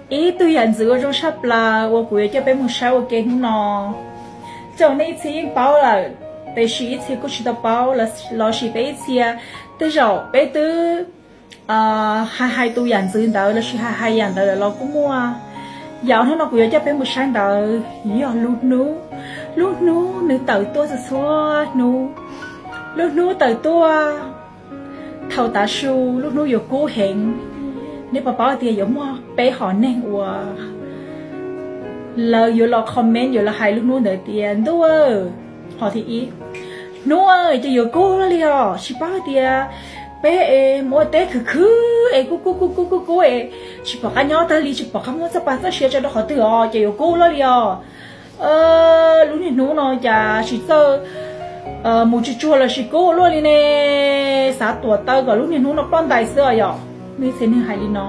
Ib tug yam ntxwv uas zoo tshaj plaws uas kuv yuav coj peb mus saib ua ke hnub no, tej zaum nej ib txhia yeej paub lawm, tiam sis ib txhia kuj tsis tau paub, lossis peb ib txhia tej zaum peb twb hais hais tus yam ntxwv ntawd lossis hais hais yam ntawd lawm los kuj muaj. Yam hnub no kuv yuav coj peb mus saib ntawd yog lub hnub, lub hnub nws tawm tuaj txhua txhua hnub, lub hnub tawm tuaj thaum tav su, lub hnub yuav kub heev. Nej puas paub tias yuav muaj peb hom neeg uas lawv yuav los comment, yuav los hais lub hnub ntawd tias ntuj, hom thib ib, hnub ces yuav kub luaj li os, tsis paub tias peb es mus ua teb khwv khwv es kub kub kub kub kub kub es tsis pom qab nyob tag li, tsis pom qab muab txoj pa txoj sia tso rau qhov twg os, ces yuav kub luaj li os. Lub niag hnub no cas tsis txawj mus tsuag tsuag los sis kub luaj li ne, xav tuam taw kom lub niag hnub no ploj ntais xwb os yom. Muaj ib txhia neeg hais li no.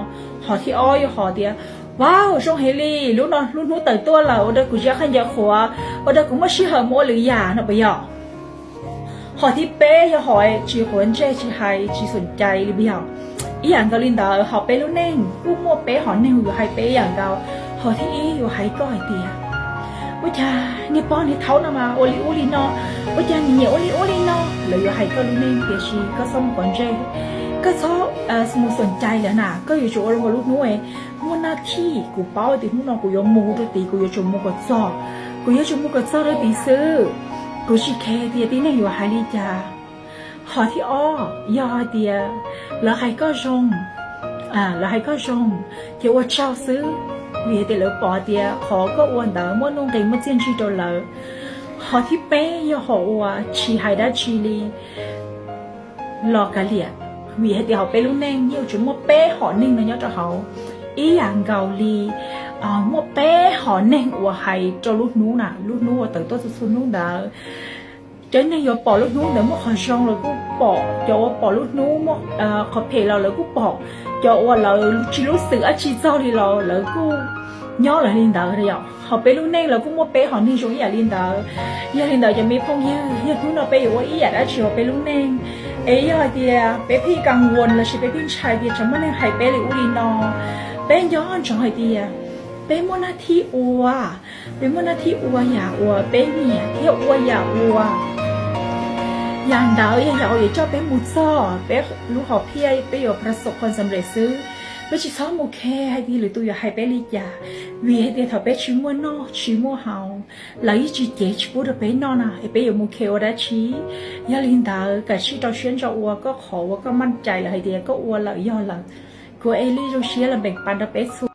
Hom thib ob yog hom tias, vauv, zoo heev li, lub no lub hnub tawm tuaj lawm, ua rau kuv ziab qhaib ncaws qhuav, ua rau kuv muaj sij hawm mus ua lwm yam no puas yog? Hom thib peb yog hom tsis quav ntsej, tsis hais, tsis xom cai li puas yog? Ib yam nkaus li ntawd, hom peb lub neej kuj muaj peb hom neeg yuav hais peb ib yam nkaus. Hom thib ib yuav hais koj hais tias, ua cas niag pog niag thaub no mas ua li ub li no, ua cas nws nyiam ua li ub li no, lawv yuav hais koj lub neej, tiam sis koj txhob mus quav ntsej, koj txhob mus xom cai lawm na, koj yuav tsum ua rau lub hnub muaj naj thij. Kuv paub tias hnub no kuv yuav mus rau tid, kuv yuav tsum mus kom txog, kuv yuav tsum mus kom txog rau tid xwb, kuv tsis kheev tias tib neeg yuav hais li cas. Hom thib ob yog hais tias lawv hais koj zoo, lawv hais koj zoo, ces ua tsaug xwb, vim tias lawv pom tias qhov koj ua ntawd muaj nuj nqis muaj txiaj ntsig rau lawv. Hom thib peb yog hom uas tsis hais dab tsi li los kav liam, vim hais tias hauv peb lub neej yeej tsuas muaj peb hom neeg no nyob rau hauv. Ib yam nkaus li muaj peb hom neeg uas hais rau lub hnub na, lub hnub uas tawm tuaj txhua txhua hnub ntawd. Cov neeg yuav pom lub hnub ntawd muaj qhov zoo los kuj pom, cov uas pom lub hnub muaj qhov phem los lawv kuj pom, cov uas lawv tsis lub xwm dab tsi txog li los lawv kuj nyob lawv li ntawd yom. Hauv peb lub neej lawv kuj muaj peb hom neeg zoo ib yam li ntawd. Yog li ntawd cov me phooj ywg, yog hnub no peb yuav ua ib yam dab tsi hauv peb lub neej, es yog hais tias peb pheej kas nkuas lossis peb pheej ntshai tias tsam muaj neeg hais peb li ub li no, peb nco ntsoov hais tias peb muaj naj thij ua, peb muaj naj thij ua yam uas peb nyiam thiab ua yam uas yam ntawd yog yam uas yuav coj peb mus txog peb lub hom phiaj, peb yuav pab xom qhov xam lem xwb. Peb tsis txhob mus khe hais tias lwm tus yuav hais peb li cas, vim hais tias thaum peb tsis muaj noj tsis muaj haus, lawv yeej tsis cev tsis pub rau peb noj na, es peb yuav mus khe ua dab tsi? Yog li ntawd, kav tsij rau siab ntso ua koj qhov uas koj maj cai lawm hais tias koj ua lawm yog lawm. Kuv Eli zoo siab los npeem pas rau peb txhua